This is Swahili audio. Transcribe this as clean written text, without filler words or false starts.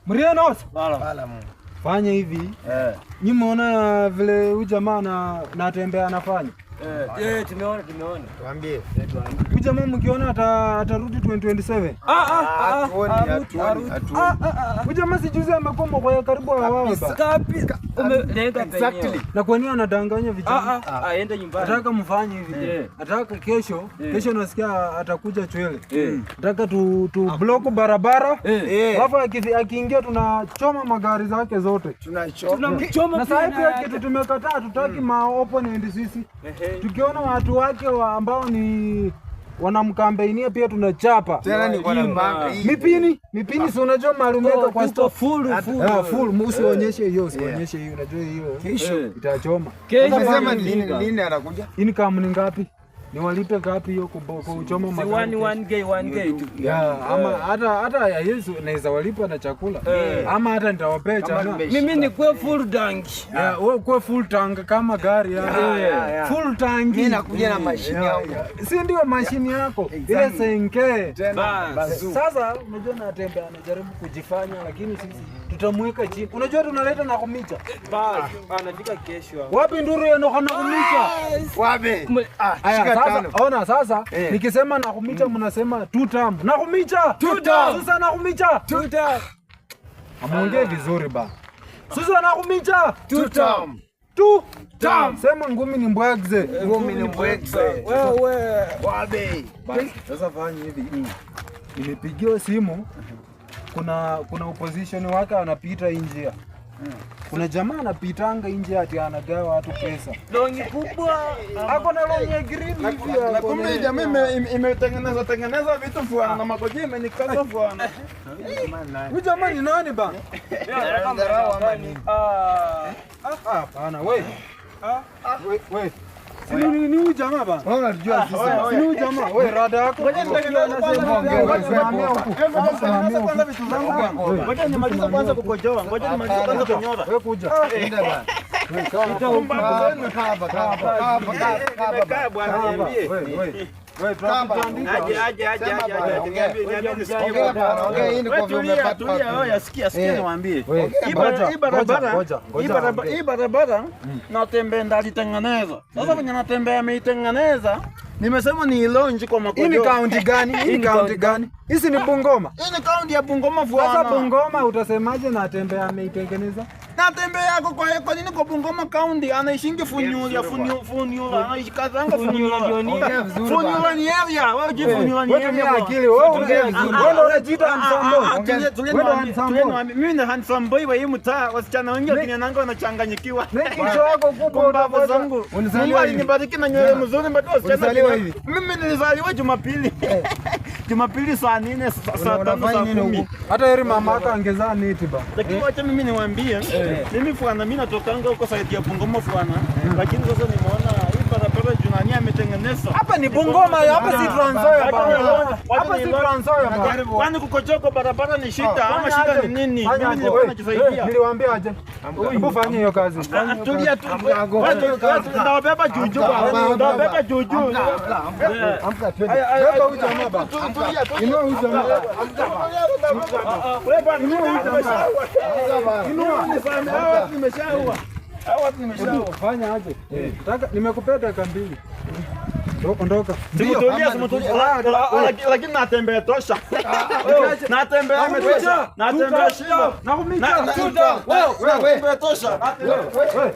Mrianos. Wala Mungu. Fanya hivi. Nyinyi mmeona vile huyu jamaa na natembea anafanya. Eh, tumeona tumeona. Tuambie. Huyu jamaa mkiona atarudi 2027. Hatuoni, hatuoni, hatuoni. Huyu jamaa si juzi amekuwa kwa karibu wa Kabisa. Kabisa. Umelenga Exactly. penyewe. Na kwa nini anadanganya vijana? Aende nyumbani. Nataka mfanye hivi. Nataka kesho, kesho nasikia atakuja Chwele. Nataka tu block barabara. Alafu akiingia tunachoma magari zake zote. Tunachoma. Tunamchoma Na sasa pia pia kitu tumekataa, tutaki ma opponent sisi. Tukiona watu wake ambao ni wanamkambeinia pia tunachapa. Tena niko na mpanga hii. Mipini, mipini si unajua mahali umeweka kwa Tuko store. full full. Ah, full, usionyeshe hiyo, usionyeshe hiyo, unajua hiyo Kesho. itachoma. Kesho. Umesema lini lini anakuja? Income ni ngapi? Niwalipe ngapi hiyo kuchoma Si magari? 1 1K 1K tu. Ya, ama hata ya Yesu naweza walipa na chakula ama hata nitawapea Kama chana. nimeshika. Mimi ni kwa full tank. Ya, wewe kuwe full tank kama gari ya. Full tank. Mimi nakuja na mashine yangu. Si ndio mashini yako ile Exactly. senke. Tena Bas. bazoo. Sasa unajua natembea anajaribu kujifanya, lakini sisi tutamweka chini. Unajua tunaleta na kumicha. Bas, anafika kesho. Wapi nduru ya na kumicha? Wabe. Aya, Shika sasa tano. ona sasa nikisema Nakhumicha mnasema two term. Nakhumicha. Two term. Sasa Nakhumicha. Two term. Amuongee vizuri ba. Sasa Nakhumicha. Two term. Two term. Sema ngumi ni mbwegze. Ngumi ni mbwekse. Wewe. Wabe. Sasa fanya hivi. Nimepigiwa simu, kuna opposition wake anapita hii njia. Kuna jamaa anapitanga nje ati anagawa watu pesa. Longi kubwa. Ako na longi ya green hivi. Na Ako kumbe na- hii jamii imetengeneza tengeneza vitu fwana na makoji imenikaza fwana. Huyu jamaa ni nani ba? Dharau ama nini? Ah, hapana we. We, we. Si ni huyu jamaa ba? Wewe unatujua sisi. Si ni huyu jamaa. We rada yako. Ngoja nitengeneze kwanza. Ongea, Ngoja Simamia huku. Hebu tengeneza kwanza vitu zangu bwana. Ngoja nimalize kwanza kukojoa. Ngoja nimalize kwanza kunyora. Wewe kuja. Enda bana. Kaa hapa, kaa hapa, kaa hapa, kaa hapa. Nimekaa bwana, Hapa. niambie. We, we. We, Kamba. tutakutandika. Aje aje aje Sema aje bwana, aje. ongea. Niambie niambie nisikie. Ongea bwana, ongea hii ni Wewe kwa vile tulia umepata tulia, wapi. wewe sikia sikia Eh. niwaambie. We, Hii ngoja, barabara ngoja, ngoja, ngoja. hii barabara Natembeya ndalitengeneza. Sasa venye Natembeya ameitengeneza, nimesema ni launch kwa Hii ni makojo. kaunti gani? Hii ni kaunti gani? Hizi ni Bungoma. Hii ni kaunti ya Bungoma Sasa bwana. Bungoma utasemaje Natembeya ameitengeneza? Natembeya yako kwa nini kwa Bungoma kaunti anaishingi Funyula Funyula anaishikazanga Funyula. Ongea vizuri bwana. Funyula ni area, wewe je Funyula ni Wewe tumia area. akili wewe. Wewe ndio unajiita handsome boy. Tulia tulia Wewe ndio niwaambie, handsome tulia boy. niwaambie. Mimi ni handsome boy wa hii mtaa, wasichana wengi wakinionanga wanachanganyikiwa. Na kichwa yako kubwa Pumbavu utapata. zangu. Mungu Ulizaliwa hivi? alinibariki na nywele mzuri mpaka wasichana Ulizaliwa wakiniona- hivi? Mimi nilizaliwa Jumapili. Jumapili saa 4, saa 5, Unafanya saa nini 10. huku? Hata heri mama yako angezaa niti ba. Lakini wacha mimi niwaambie, mimi fwana, mimi natokanga huko side ya Bungoma fwana, lakini sasa nimeona hii barabara juu nani ametengeneza. Hapa ni Bungoma, hapa si Trans Nzoia bana. Hapa si Trans Nzoia bana. Kwani kukojoa barabara ni shida ama shida ni nini? Fanya Mimi aje? nilikuwa We, najisaidia. niliwaambia aje. Hebu fanya hiyo kazi. Ah, tulia tu. Ndawabeba juujuu bwana. Ndawabeba juujuu. Amka twende. Beba huyu jamaa ba. Inua huyu jamaa. Wewe bwana, nimeshaua. Nimeshaua. Nimeshaua. Hawa watu nimeshaua. Fanya aje. Nataka nimekupea dakika 2. Ondoka. Simutulia, simutulia. Lakini natembea tosha. Natembea tosha. Natembea shiba. Nakumicha. Wewe, natembea tosha. We.